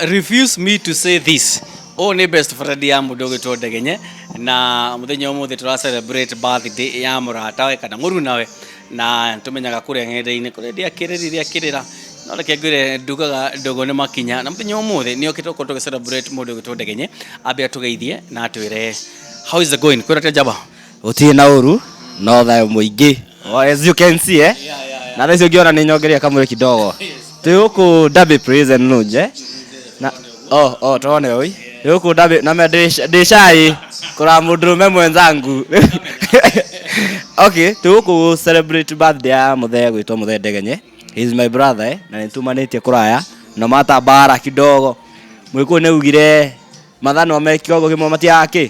Refuse me to say this. Ũyũ nĩ best friend ya mũndũ ũgwĩtwo Ndegenye na mũthenya ũmũthĩ tũra celebrate birthday ya mũratawe kana mũrunawe na tũmenyaga kũrĩa ng'enda-inĩ kũrĩa ndiakĩrĩrire akĩrĩra no reke ngwĩre ndugaga ndũgũ nĩ makinya na mũthenya ũmũthĩ nĩ okĩte gũkorwo tũgĩ celebrate mũndũ ũgwĩtwo Ndegenye ambe atũgeithie na atwĩre how is the going. Kwĩra atĩa njamba? Gũtirĩ na ũru no thayũ mũingĩ. Oh, as you can see, eh? Na thaa ici ũngĩona nĩ nyongeria kamũrĩ kidogo. Twĩ gũkũ Derby Prison Lounge, eh? Na oh, tone oi. Twĩ gũkũ Derby na me ndĩ shy kũra mũndũrũme mwenzangu. Okay, twĩ gũkũ celebrate birthday ya mũthee gwĩtwo mũthee Ndegenye. He is my brother, eh? Na nĩtumanĩtie kũraya no mata mbara kidogo. Mũgĩkũyũ nĩ augire mathanwa me kĩongo kĩmwe matiaga kĩ.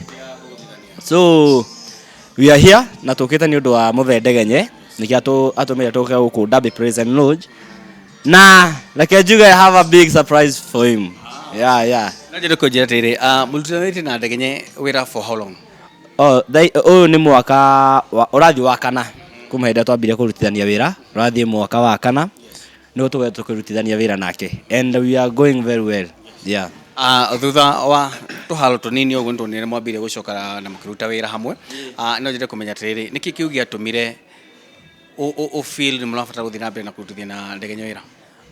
So we are here na tũkĩte nĩ ũndũ wa mũthee Ndegenye nĩkĩo atũmire tũke gũkũ Derby Prison Lodge na reke njuge I have a big surprise for him. Yeah. No njende kũnjĩra atĩrĩrĩ, mũrutithanĩtie na Ndegenye wĩra for how long? Oh, ũyũ nĩ mwaka ũrathiĩ wa kana kuma hĩndĩ ĩrĩa twambire kũrutithania wĩra, ũrathiĩ mwaka wa kana nĩguo tũkoretwo tũkĩrutithania wĩra nake and we are going very well. Yeah. Thutha wa tũhalo tũnini ũguo nĩtuonire mwambire gũcoka na mũkĩruta wĩra hamwe. No nyende kũmenya atĩrĩrĩ, nĩkĩ kĩu gĩatũmire ũ feel nĩ mũrabatara gũthiĩ na mbere na kũrutithia na Ndegenye wĩra?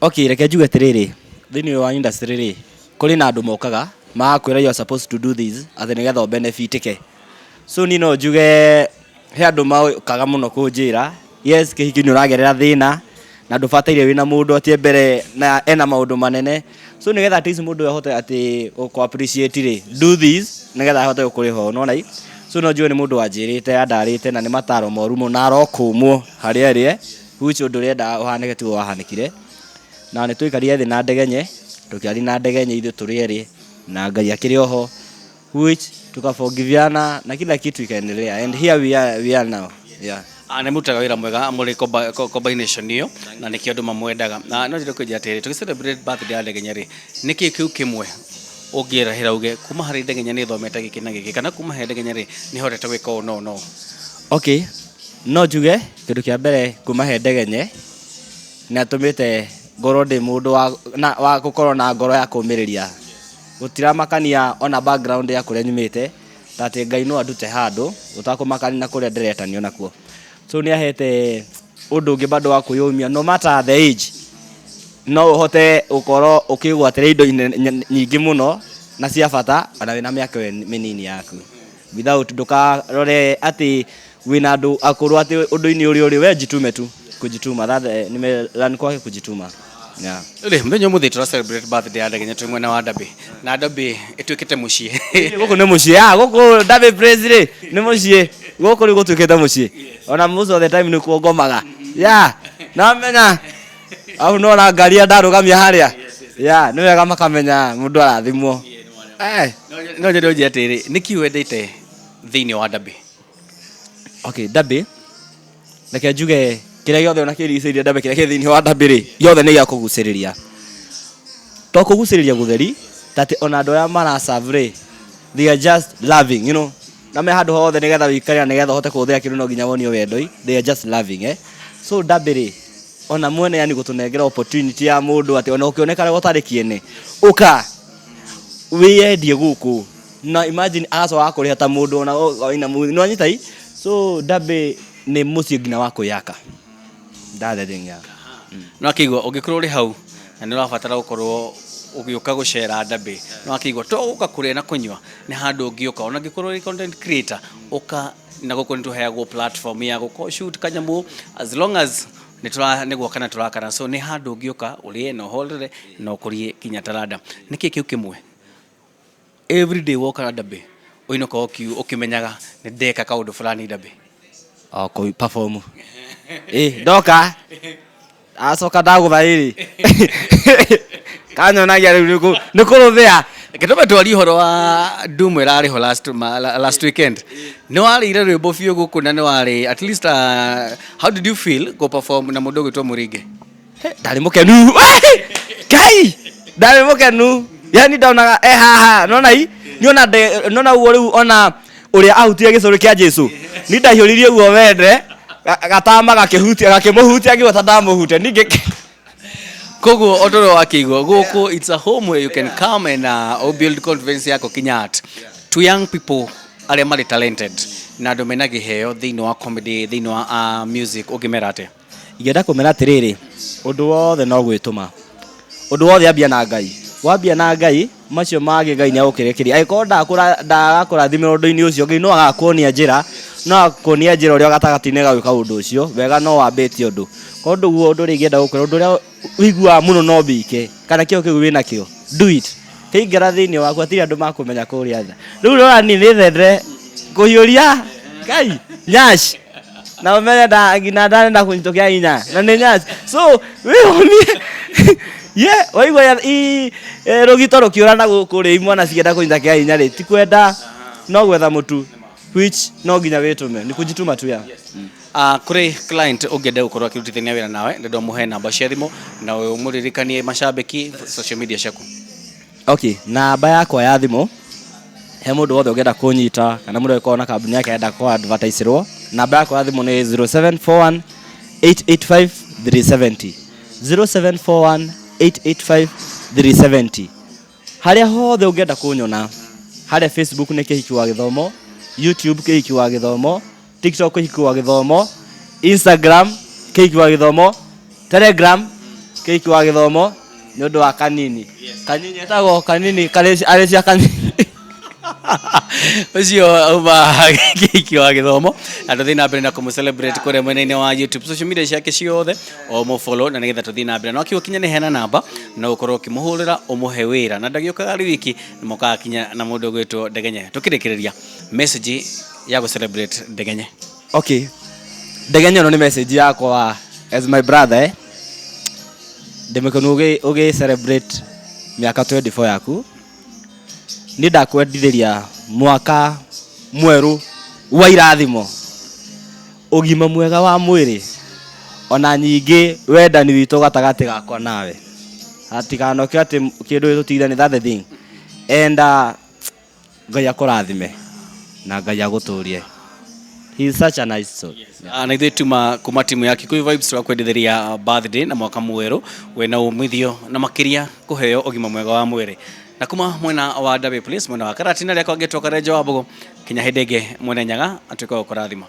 Okay, reke njuge atĩrĩrĩ, thĩinĩ wa industry rĩ, kũrĩ na andũ mokaga magakwĩra you are supposed to do this atĩ nĩgetha ũbenefitĩke. So niĩ no njuge he andũ mokaga mũno kũnjĩra yes kĩhiki nĩ ũragerera thĩna na ndũbataire wĩna mũndũ atĩ mbere na ena maũndũ manene, so nĩgetha at least mũndũ ũyũ ahote atĩ gũkũ appreciate rĩ, do this nĩgetha ahote gũkũrĩha ũũ, nĩwona ĩ? So no njuge nĩ mũndũ wanjĩrĩte andarĩte na nĩ mataro moru mũno na arokũmwo harĩa arĩ, which ũndũ ũrĩa endaga ũhanĩke tiguo wahanĩkire. Na nĩ twaikarire thĩ na Ndegenye, tũkĩaria na Ndegenye ithuĩ tũrĩ erĩ na Ngai akĩrĩ oho, which tukaforgiviana na kila kitu ikaendelea and here we are now. Yeah. Nĩ mũrutaga wĩra mwega mũrĩ combination ĩyo na nĩkĩo andũ mamwendaga. Na no njende kũnjĩra atĩrĩrĩ, tũgĩ celebrate birthday ya Ndegenye rĩ, nĩkĩ kĩu kĩmwe ũngĩrahĩra uge kuma harĩ Ndegenye nĩ thomete gĩkĩ na gĩkĩ kana kuma harĩ Ndegenye rĩ nĩ hotete gwĩka ũũ na ũũ na ũũ? Okay, no njuge kĩndũ kĩa mbere kuma he Ndegenye nĩ atũmĩte ngorwo ndĩ mũndũ wa, na, wa gũkorwo na ngoro ya kũmĩrĩria. Gũtiramakania ona background ya kũrĩa nyumĩte ta atĩ Ngai no andute handũ gũtakũmakania na kũrĩa ndĩretanio nakuo. So nĩ ahete ũndũ ũngĩ bado wa kwĩyũmia no matter the age no ũhote gũkorwo ũkĩgwatĩra indo nyingĩ mũno na cia bata ona wĩna mĩaka ĩyo mĩnini yaku without ndũkarore atĩ wĩna andũ akũrũ atĩ ũndũ-inĩ ũrĩa ũrĩ we jitume tu kujituma that nime learn kwake kujituma, yeah. Rĩ mũthenya ũmũthĩ tũra celebrate birthday ya Ndegenye twĩ mwena wa Derby na Derby ĩtuĩkĩte mũciĩ. Gũkũ nĩ mũciĩ, ah, gũkũ Derby Place rĩ nĩ mũciĩ, gũkũ rĩu gũtuĩkĩte mũciĩ ona most of the time nĩkuo ngomaga, yeah, namenya au nona ngari ĩrĩa ndarũgamia harĩa, yeah, nĩ wega makamenya mũndũ arathimwo, eh. No nyende ũnjĩre atĩrĩrĩ, nĩkĩ wendete thĩinĩ wa Derby? Okay, Derby reke njuge kĩrĩa gĩothe ona kĩrigicĩirie Derby, kĩrĩa kĩ thĩinĩ wa Derby rĩ, gĩothe nĩ gĩa kũgucĩrĩria, to kũgucĩrĩria gũtheri ta atĩ ona andũ arĩa mara serve rĩ, they are just loving na me handũ hothe nĩgetha wĩikare na nĩgetha ũhote kũhũthĩra kĩndũ no nginya wonio wendo, they are just loving, eh. So Derby rĩ, ona mwene yani gũtũnengera opportunity ya mũndũ atĩ ona ũkĩoneka ũtarĩ kĩene ũka wĩyendie gũkũ na imagine agacoka agakũrĩha ta mũndũ ona wĩna nĩwanyita i. So Derby nĩ mũciĩ nginya wa kwĩyaka. That's the thing, yeah. No akĩigua ũngĩkorwo ũrĩ hau na nĩ ũrabatara gũkorwo ũgĩũka gũcera Derby, no akĩigua to gũka kũrĩa na kũnyua, nĩ handũ ũngĩũka ona ũngĩkorwo ũrĩ content creator ũka na gũkũ nĩ tũheagwo platform ya gũkorwo shoot kanyamũ as long as nĩ tũra nĩ gwakana tũrakana, so nĩ handũ ũngĩũka ũrĩe na ũhorere na ũkũrie nginya taranda. Nĩkĩ kĩu kĩmwe everyday woka Derby ũinũka ũkĩmenyaga nĩ ndeka kaũndũ fulani Derby? O kũ perform ĩ ndoka acoka ndagũtha ĩrĩ kanyonagia rĩu nĩ kũrũthĩa. Reke tũmbe twarie ũhoro wa ndumo ĩrarĩ ho last weekend. Nĩ warĩire rwĩmbo biũ gũkũ na nĩ warĩ at least, how did you feel go perform na mũndũ ũgwĩtwo Mũringe? Ndarĩ mũkenu, Ngai, ndarĩ mũkenu, yani ndonaga e haha nona i niona nona ũguo rĩu ona ũrĩa ahutirie gĩcũrĩ kĩa Jesu ni ndahiũririe guo wende gatama gakĩhutia gakĩmũhutia ngĩgwa ta ndamũhutia ningĩ. Koguo o ta ũrĩa wakĩigua gũkũ, it's a home where you can come and build confidence yako kinya at to young people arĩa marĩ talented na andũ mena kĩheo thĩinĩ wa comedy, thĩinĩ wa music, ũngĩmera atĩa? Ingĩenda kũmera atĩrĩrĩ, ũndũ wothe no gwĩtũma, ũndũ wothe ambia na Ngai, wambia na Ngai, macio mangĩ Ngai nĩ agũkĩrekeria. Angĩkorwo ndagakũrathimĩra ũndũ-inĩ ũcio, Ngai no agakuonia njĩra, no agakuonia njĩra ũrĩa gatagatĩ-inĩ ga gwĩka ũndũ ũcio wega, no wambĩtie ũndũ korwo ndũguo. Ũndũ ũrĩa ingĩenda gũkwĩra, ũndũ ũrĩa ũiguaga mũno no wĩke, kana kĩo kĩu wĩnakĩo, do it, kĩingĩra thĩinĩ waku, hatirĩ andũ makũmenya kũrĩa nja. Rĩu rora niĩ nĩ thendere kũhiũria Ngai nyash na ũmenye nginya ndarenda kũnyitwo kĩa hinya na nĩ nyash, so wĩhonie ye waigua rũgito rũkĩũra na gũkũ rĩ, imwana cikĩenda kũnyita kĩa hinya rĩ, ti kwenda no gwetha mũtu, which no nginya wĩtũme, ni kujituma tu ya. Kũrĩ client ũngĩenda gũkorwo akĩrutithania wĩra nawe, ndĩrenda ũmũhe namba cia thimũ na ũmũririkanie macambĩki social media ciaku. Okay, namba yakwa ya thimũ, he mũndũ wothe ũngĩenda kũnyita kana mũndũ angĩkorwo na kambuni yake arenda kũ advertiserwo, namba yakwa ya thimũ nĩ 0741 885 370, 0741 885 370. Harĩa hothe ũngĩenda kũnyona, harĩa Facebook nĩ Kĩhiki wa Gĩthomo, YouTube Kĩhiki wa Gĩthomo, TikTok Kĩhiki wa Gĩthomo, Instagram Kĩhiki wa Gĩthomo, Telegram Kĩhiki wa Gĩthomo, nĩ ũndũ wa kanini kanini etagwo kanini arĩ cia kanini. Ũcio auma Kĩhiki wa Gĩthomo, na tũthiĩ na mbere na kũmũ celebrate kũrĩa mwena-inĩ wa YouTube, social media ciake ciothe o mũ follow na nĩgetha tũthiĩ na mbere no kiugo kinya nĩ hena namba no ũkorwo ũkĩmũhũrĩra ũmũhe wĩra na ndagĩũkaga rĩ wiki nĩ mokaga kinya na mũndũ ũgwĩtwo Ndegenye. Tũkĩrĩkĩrĩria, message ya gũ celebrate Ndegenye. Okay, Ndegenye, ĩno nĩ message yakwa as my brother, eh? Ndĩmĩkenu ũgĩ celebrate mĩaka 24 yaku. Nĩ ndakwendithĩria mwaka mwerũ wa irathimo, ũgima mwega wa mwĩrĩ, ona nyingĩ wendani witũ gatagatĩ gakwa nawe hatikanoke atĩ kĩndũ gĩtũtigithanie. That the thing, and Ngai akũrathime na Ngai agũtũrie. He is such a nice soul. Na ithuĩ tuma kuma timu ya Kikuyu Vibes tũrakwendithĩria birthday na mwaka mwerũ wĩna umithio na makĩria kũheo ũgima mwega wa mwĩrĩ, na kuma mwena wa Derby Place, mwena wa Karatina rĩakwa ngĩtwo Karenjo wa Mbogo, kinya hĩndĩ ĩngĩ, mwene Nyaga atuĩke wa gũkũrathima.